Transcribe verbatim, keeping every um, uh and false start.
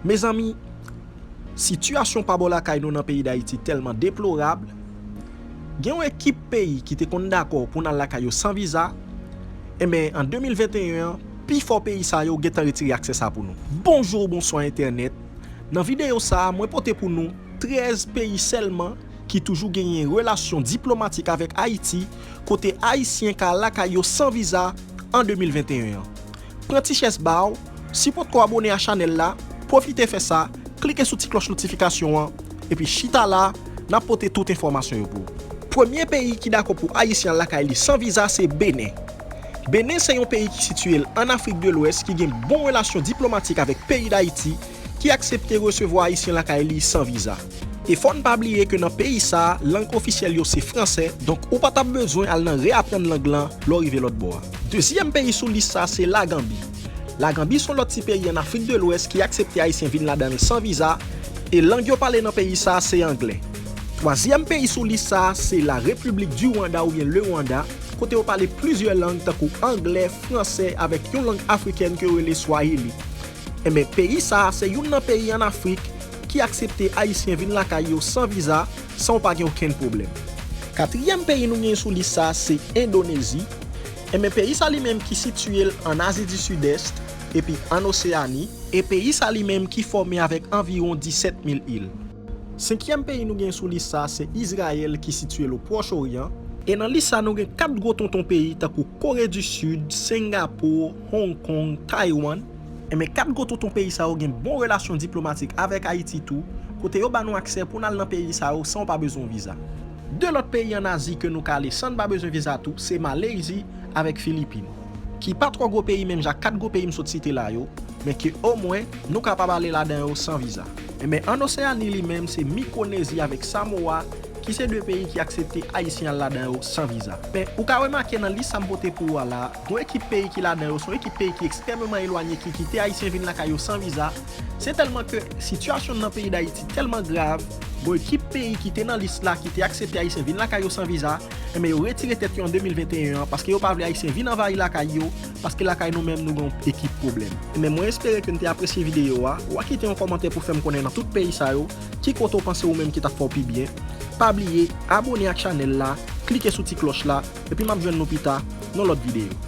Mezanmi, sitiyasyon pa bò lakay nou nan peyi Dayiti tèlman deplorab. Gen yon ekip peyi ki te konn dakò pou n al lakay yo san viza. Enben, an de mil venteyen an, pifò peyi sa yo gentan retire aksè sa pou nou. Bonjou, bonswa entènèt. Nan videyo sa a, mwen pote pou nou trèz peyi sèlman ki toujou genyen relasyon diplomatik avèk Ayiti, kote Ayisyen ka al lakay yo san viza an de mil venteyen an. Pran ti chèz ba w, si potko abone a chanèl la, pwofite fè sa, klike sou ti klòch notifikasyon an, epi chita la, n ap pote tout enfòmasyon yo pou ou. Premye peyi ki dakò pou Ayisyen al lakay li san viza se Benen. Benen se yon peyi ki sitiye l ann Afrik de Lwès ki gen bon relasyon diplomatik avèk peyi Dayiti, ki aksepte resevwa Ayisyen lakay li san viza. E fò n pa bliye ke nan peyi sa a, lang ofisyèl yo se fransè, donk ou pa t ap bezwen al nan reyaprann lang lan lè w rive lòt bò a. Dezyèm peyi sou lis sa a se Laganbi. Laganbi se yon lòt ti peyi ann Afrik de Lwès ki aksepte Ayisyen vin ladan l san viza, e lang yo pale nan peyi sa a se anglè. Twazyèm peyi sou lis sa a se la Repiblik di Rwanda oubyen le Rwanda, kote yo pale plizyè lang tankou anglè, fransè avèk yon lang afrikèn ke yo rele Swahili. Enben, peyi sa a se youn nan peyi ann Afrik ki aksepte Ayisyen vin lakay yo san viza, san w pa gen okenn pwoblèm. Katriyèm peyi nou gen sou lis sa a se Endonezi. Enben, peyi sa li menm ki sitiye l ann Azi di Sidès epi ann Oseyani, e peyi sa li menm ki fòme avèk anviwon disèt mil il. Senkyèm peyi nou gen sou lis sa a se Izrayèl ki sitiye l o Pwòch Oryan. E nan lis sa a nou gen kat gwo tonton peyi tankou Kore di Sid, Sengapo, Hong Kong, Taiwan. Enben, kat gwo tonton peyi sa yo gen bon relasyon diplomatik avèk Ayiti tou, kote yo ba nou aksè pou n al nan peyi sa yo san w pa bezwen yon viza. De lòt peyi ann Azi ke nou ka ale san n pa bezwen viza tou se Malezi avèk Filipin, ki pa twò gwo peyi menm jan ak kat gwo peyi m sot site la yo, men ke omwen nou kapab ale ladan yo san viza. Enben, ann Oseyani li menm se Mikronezi avèk Samoa, ki se de peyi ki aksepte Ayisyen al ladan yo san viza. Men, ou ka remake nan lis sa m pote pou ou a la, gon ekip peyi ki ladan yo, se yon ekip peyi ki ekstrèmeman elwanye ki kite Ayisyen vin lakay yo san viza. Se tèlman ke sitiyasyon nan peyi Dayiti tèlman grav, gon ekip peyi ki te nan lis la, ki te aksepte Ayisyen vin lakay yo san viza, enben yo retire tèt yo an de mil venteyen an, paske yo pa vle Ayisyen vin anvayi lakay yo, paske lakay nou menm nou gon ekip pwoblèm. Enben mwen espere ke n te apresye videyo a, w a kite yon kòmantè pou fè m konnen nan tout peyi sa yo, ki kote w panse ou menm ki t ap fè w pi byen. Pa bliye, abone ak chanèl la, klike sou ti klòch la, epi m ap jwenn nou pita nan lòt videyo.